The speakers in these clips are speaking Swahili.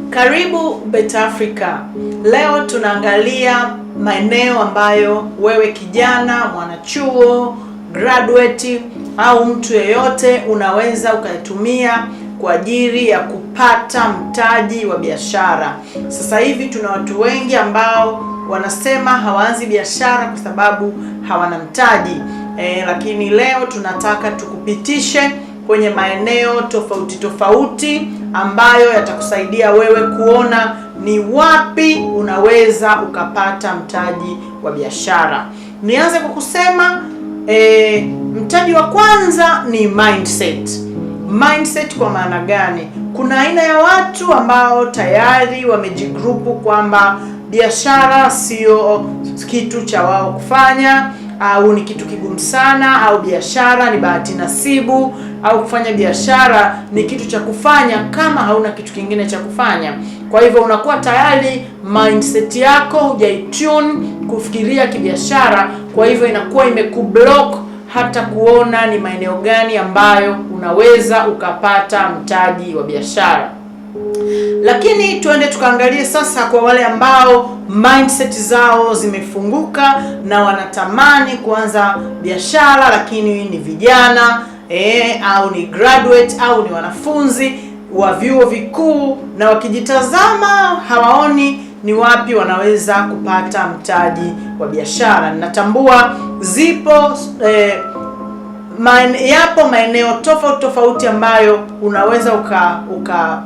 Karibu Better Africa. Leo tunaangalia maeneo ambayo wewe kijana, mwanachuo, graduate au mtu yeyote unaweza ukayatumia kwa ajili ya kupata mtaji wa biashara. Sasa hivi tuna watu wengi ambao wanasema hawaanzi biashara kwa sababu hawana mtaji. Lakini leo tunataka tukupitishe kwenye maeneo tofauti tofauti ambayo yatakusaidia wewe kuona ni wapi unaweza ukapata mtaji wa biashara. Nianze kwa kusema mtaji wa kwanza ni mindset. Mindset kwa maana gani? Kuna aina ya watu ambao tayari wamejigrupu kwamba biashara sio kitu cha wao kufanya au ni kitu kigumu sana, au biashara ni bahati nasibu, au kufanya biashara ni kitu cha kufanya kama hauna kitu kingine cha kufanya. Kwa hivyo unakuwa tayari mindset yako hujaitune kufikiria kibiashara, kwa hivyo inakuwa imekublock hata kuona ni maeneo gani ambayo unaweza ukapata mtaji wa biashara. Lakini tuende tukaangalie sasa kwa wale ambao mindset zao zimefunguka na wanatamani kuanza biashara, lakini ni vijana au ni graduate au ni wanafunzi wa vyuo vikuu, na wakijitazama hawaoni ni wapi wanaweza kupata mtaji wa biashara. Natambua zipo yapo maeneo tofauti tofauti ambayo unaweza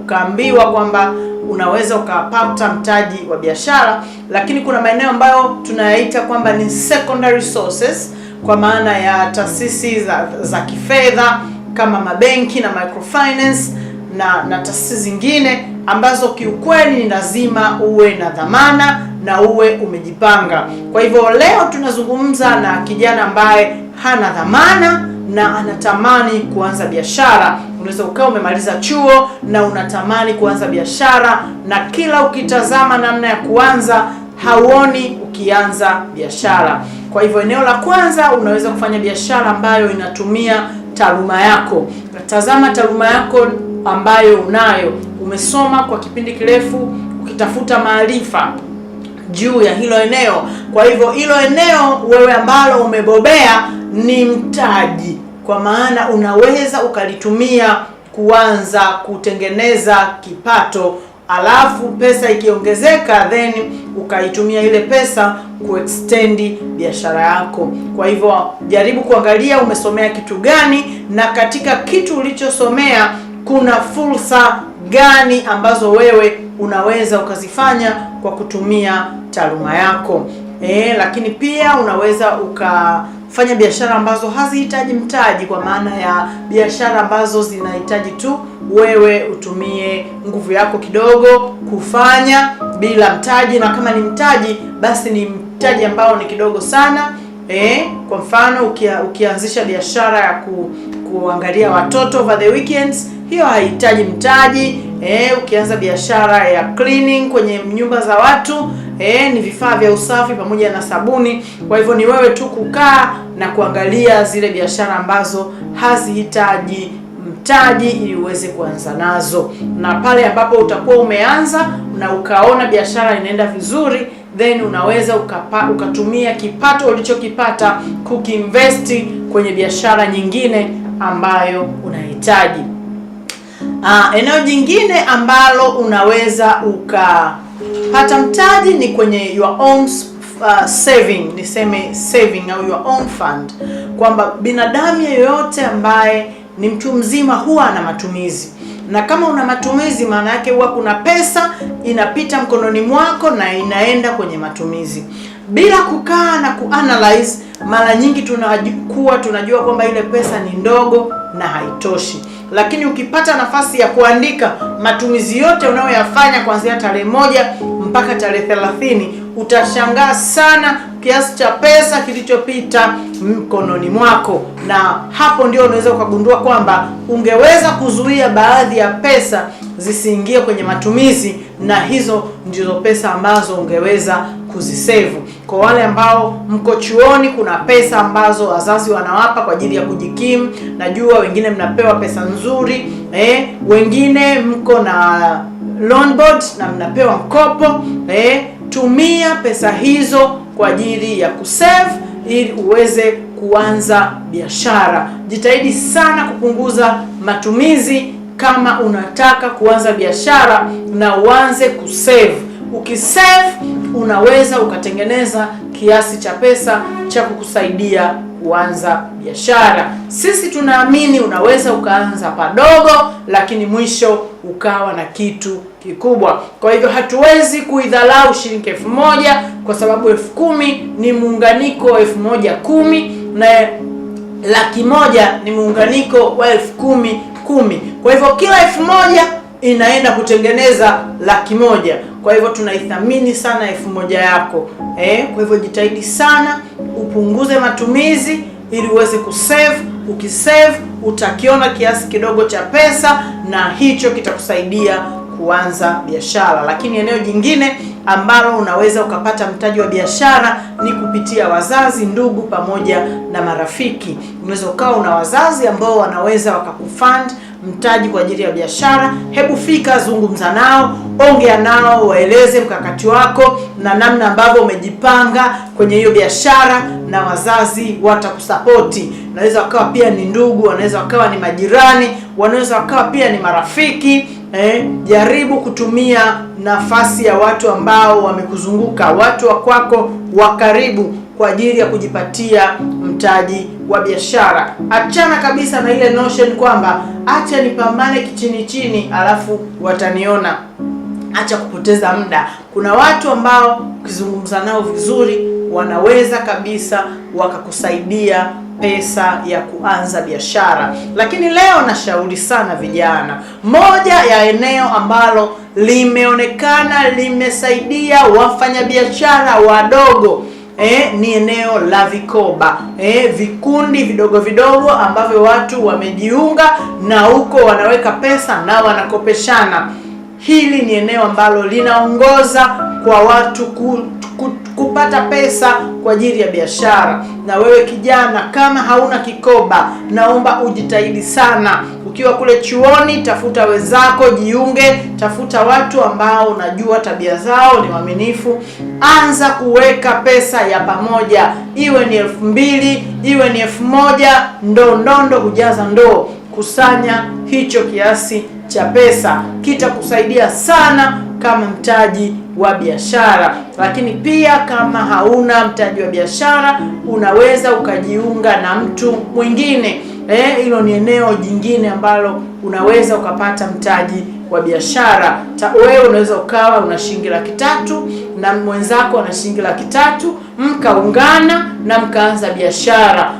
ukaambiwa kwamba unaweza ukapata mtaji wa biashara, lakini kuna maeneo ambayo tunayaita kwamba ni secondary sources, kwa maana ya taasisi za kifedha kama mabenki na microfinance na taasisi zingine ambazo kiukweli ni lazima uwe na dhamana na uwe umejipanga. Kwa hivyo leo tunazungumza na kijana ambaye hana dhamana na anatamani kuanza biashara. Unaweza ukawa umemaliza chuo na unatamani kuanza biashara, na kila ukitazama namna ya kuanza hauoni ukianza biashara. Kwa hivyo eneo la kwanza, unaweza kufanya biashara ambayo inatumia taaluma yako. Tazama taaluma yako ambayo unayo, umesoma kwa kipindi kirefu ukitafuta maarifa juu ya hilo eneo. Kwa hivyo hilo eneo wewe ambalo umebobea ni mtaji, kwa maana unaweza ukalitumia kuanza kutengeneza kipato, alafu pesa ikiongezeka, then ukaitumia ile pesa kuextend biashara yako. Kwa hivyo jaribu kuangalia umesomea kitu gani, na katika kitu ulichosomea kuna fursa gani ambazo wewe unaweza ukazifanya kwa kutumia taaluma yako. Lakini pia unaweza ukafanya biashara ambazo hazihitaji mtaji, kwa maana ya biashara ambazo zinahitaji tu wewe utumie nguvu yako kidogo kufanya bila mtaji, na kama ni mtaji basi ni mtaji ambao ni kidogo sana. Kwa mfano ukianzisha biashara ya kuangalia watoto over the weekends, hiyo haihitaji mtaji. Ukianza biashara ya cleaning kwenye nyumba za watu, ni vifaa vya usafi pamoja na sabuni. Kwa hivyo ni wewe tu kukaa na kuangalia zile biashara ambazo hazihitaji mtaji ili uweze kuanza nazo, na pale ambapo utakuwa umeanza na ukaona biashara inaenda vizuri, then unaweza ukatumia kipato ulichokipata kukiinvest kwenye biashara nyingine ambayo unahitaji. Eneo jingine ambalo unaweza ukapata mtaji ni kwenye your own saving, niseme saving au your own fund, kwamba binadamu yeyote ambaye ni mtu mzima huwa ana matumizi, na kama una matumizi, maana yake huwa kuna pesa inapita mkononi mwako na inaenda kwenye matumizi bila kukaa na kuanalyze. Mara nyingi tunakuwa tunajua kwamba ile pesa ni ndogo na haitoshi, lakini ukipata nafasi ya kuandika matumizi yote unayoyafanya kuanzia tarehe 1 mpaka tarehe 30, utashangaa sana kiasi cha pesa kilichopita mkononi mwako, na hapo ndio unaweza ukagundua kwamba ungeweza kuzuia baadhi ya pesa zisiingie kwenye matumizi, na hizo ndizo pesa ambazo ungeweza kuzisevu. Kwa wale ambao mko chuoni, kuna pesa ambazo wazazi wanawapa kwa ajili ya kujikimu. Najua wengine mnapewa pesa nzuri, wengine mko na loan board na mnapewa mkopo. Tumia pesa hizo kwa ajili ya kusave ili uweze kuanza biashara. Jitahidi sana kupunguza matumizi kama unataka kuanza biashara na uanze kusave. Ukisave unaweza ukatengeneza kiasi cha pesa cha kukusaidia kuanza biashara. Sisi tunaamini unaweza ukaanza padogo, lakini mwisho ukawa na kitu kikubwa. Kwa hivyo hatuwezi kuidhalau shilingi 1000 kwa sababu 10,000 ni muunganiko wa 1010 na 100,000 ni muunganiko wa 10,010,000. Kwa hivyo kila 1000 inaenda kutengeneza 100,000. Kwa hivyo tunaithamini sana 1000 yako. Kwa hivyo jitahidi sana upunguze matumizi ili uweze kusave. Ukisave utakiona kiasi kidogo cha pesa na hicho kitakusaidia kuanza biashara. Lakini eneo jingine ambalo unaweza ukapata mtaji wa biashara ni kupitia wazazi, ndugu pamoja na marafiki. Unaweza ukawa una wazazi ambao wanaweza wakakufund mtaji kwa ajili ya biashara. Hebu fika, zungumza nao, ongea nao, waeleze mkakati wako na namna ambavyo umejipanga kwenye hiyo biashara, na wazazi watakusapoti. Wanaweza wakawa pia ni ndugu, wanaweza wakawa ni majirani, wanaweza wakawa pia ni marafiki. Jaribu kutumia nafasi ya watu ambao wamekuzunguka, watu wa kwako wa karibu, kwa ajili ya kujipatia mtaji wa biashara. Achana kabisa na ile notion kwamba acha nipambane kichini chini alafu wataniona. Acha kupoteza muda. Kuna watu ambao ukizungumza nao vizuri wanaweza kabisa wakakusaidia pesa ya kuanza biashara. Lakini leo nashauri sana vijana, moja ya eneo ambalo limeonekana limesaidia wafanyabiashara wadogo ni eneo la vikoba, vikundi vidogo vidogo ambavyo watu wamejiunga na huko wanaweka pesa na wanakopeshana. Hili ni eneo ambalo linaongoza kwa watu kupata pesa kwa ajili ya biashara. Na wewe kijana, kama hauna kikoba, naomba ujitahidi sana. Ukiwa kule chuoni, tafuta wenzako, jiunge, tafuta watu ambao unajua tabia zao, ni waaminifu. Anza kuweka pesa ya pamoja, iwe ni 2000, iwe ni 1000, ndoo ndondo hujaza ndoo. Kusanya hicho kiasi cha pesa, kitakusaidia sana kama mtaji wa biashara. Lakini pia kama hauna mtaji wa biashara, unaweza ukajiunga na mtu mwingine. Hilo ni eneo jingine ambalo unaweza ukapata mtaji wa biashara. Wewe unaweza ukawa una shilingi 300,000 na mwenzako ana shilingi 300,000, mkaungana na mkaanza biashara.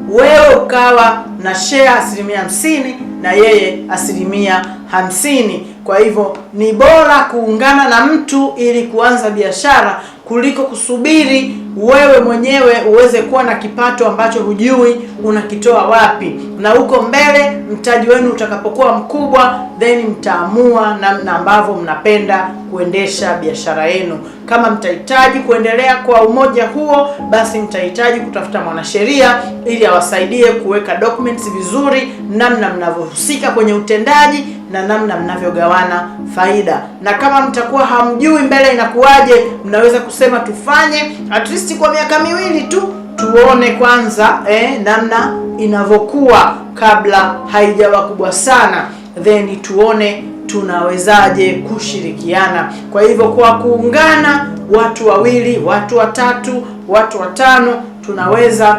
Wewe ukawa na share 50% na yeye 50%. Kwa hivyo ni bora kuungana na mtu ili kuanza biashara kuliko kusubiri wewe mwenyewe uweze kuwa na kipato ambacho hujui unakitoa wapi. Na huko mbele mtaji wenu utakapokuwa mkubwa, then mtaamua namna ambavyo mnapenda kuendesha biashara yenu. Kama mtahitaji kuendelea kwa umoja huo, basi mtahitaji kutafuta mwanasheria ili awasaidie kuweka documents vizuri, namna mnavyohusika kwenye utendaji na namna mnavyogawana faida. Na kama mtakuwa hamjui mbele inakuwaje, mnaweza kusema tufanye at least kwa miaka 2 tu, tuone kwanza namna inavyokuwa kabla haijawa kubwa sana, then tuone tunawezaje kushirikiana. Kwa hivyo kwa kuungana watu wawili, watu watatu, watu watano, tunaweza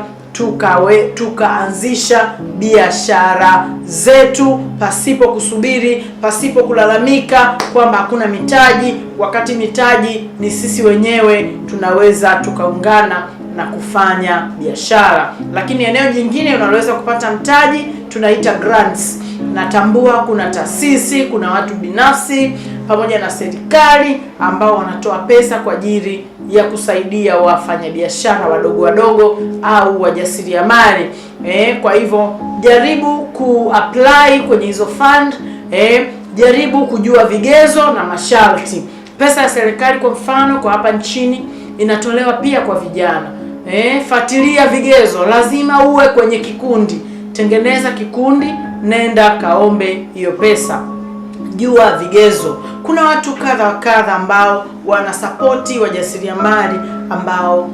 tukaanzisha biashara zetu pasipo kusubiri, pasipo kulalamika kwamba hakuna mitaji, wakati mitaji ni sisi wenyewe tunaweza tukaungana na kufanya biashara. Lakini eneo jingine unaloweza kupata mtaji tunaita grants. Natambua kuna taasisi, kuna watu binafsi pamoja na serikali ambao wanatoa pesa kwa ajili ya kusaidia wafanyabiashara wadogo wadogo au wajasiriamali. Kwa hivyo jaribu kuapply kwenye hizo fund, jaribu kujua vigezo na masharti. Pesa ya serikali kwa mfano kwa hapa nchini inatolewa pia kwa vijana. Fuatilia vigezo, lazima uwe kwenye kikundi. Tengeneza kikundi, nenda kaombe hiyo pesa. Jua vigezo. Kuna watu kadha wa kadha ambao wanasapoti wajasiriamali ambao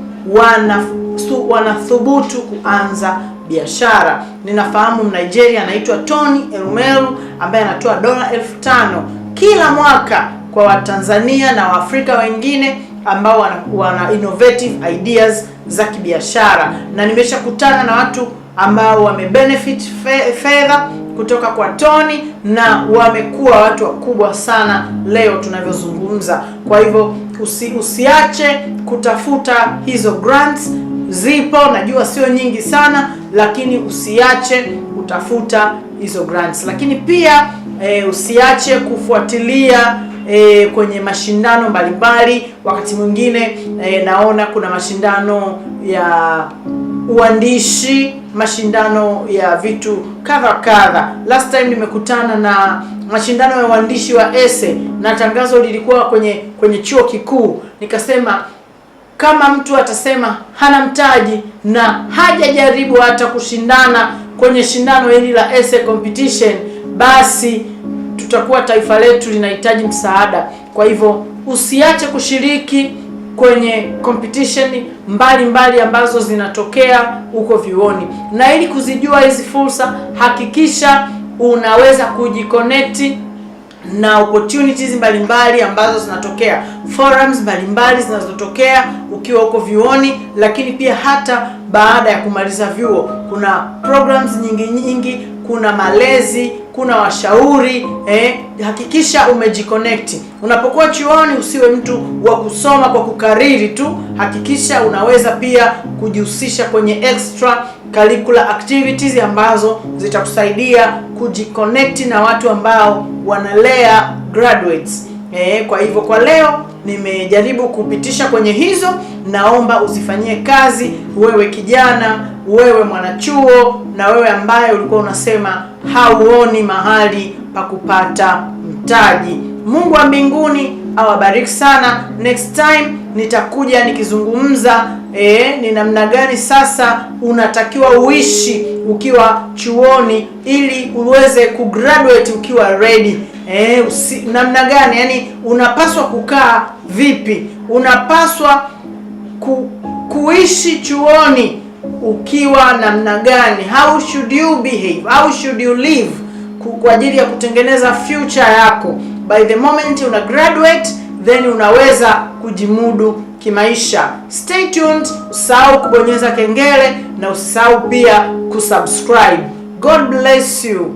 wanathubutu kuanza biashara. Ninafahamu Nigeria anaitwa Tony Elumelu ambaye anatoa dola 5,000 kila mwaka kwa Watanzania na Waafrika wengine ambao wana innovative ideas za kibiashara, na nimeshakutana na watu ambao wamebenefit fedha kutoka kwa Tony na wamekuwa watu wakubwa sana leo tunavyozungumza. Kwa hivyo usiache kutafuta hizo grants, zipo, najua sio nyingi sana, lakini usiache kutafuta hizo grants. Lakini pia usiache kufuatilia kwenye mashindano mbalimbali. Wakati mwingine naona kuna mashindano ya uandishi, mashindano ya vitu kadha kadha. Last time nimekutana na mashindano ya uandishi wa essay na tangazo lilikuwa kwenye chuo kikuu. Nikasema kama mtu atasema hana mtaji na hajajaribu hata kushindana kwenye shindano hili la essay competition, basi tutakuwa taifa letu linahitaji msaada. Kwa hivyo usiache kushiriki kwenye competition mbalimbali mbali ambazo zinatokea huko vyuoni, na ili kuzijua hizi fursa, hakikisha unaweza kujiconnect na opportunities mbalimbali ambazo zinatokea, forums mbalimbali zinazotokea ukiwa huko vyuoni, lakini pia hata baada ya kumaliza vyuo kuna programs nyingi nyingi, kuna malezi, kuna washauri. Hakikisha umejiconnect. Unapokuwa chuoni, usiwe mtu wa kusoma kwa kukariri tu, hakikisha unaweza pia kujihusisha kwenye extra curricular activities ambazo zitakusaidia kujiconnect na watu ambao wanalea graduates. Kwa hivyo kwa leo nimejaribu kupitisha kwenye hizo, naomba uzifanyie kazi wewe kijana, wewe mwanachuo, na wewe ambaye ulikuwa unasema hauoni mahali pa kupata mtaji. Mungu wa mbinguni awabariki sana. Next time nitakuja nikizungumza ni namna gani sasa unatakiwa uishi ukiwa chuoni ili uweze kugraduate ukiwa ready. Namna gani yani unapaswa kukaa vipi, unapaswa kuishi chuoni ukiwa namna gani, how should you behave, how should you live kwa ajili ya kutengeneza future yako. By the moment una graduate, then unaweza kujimudu kimaisha. Stay tuned, usisahau kubonyeza kengele na usisahau pia kusubscribe. God bless you.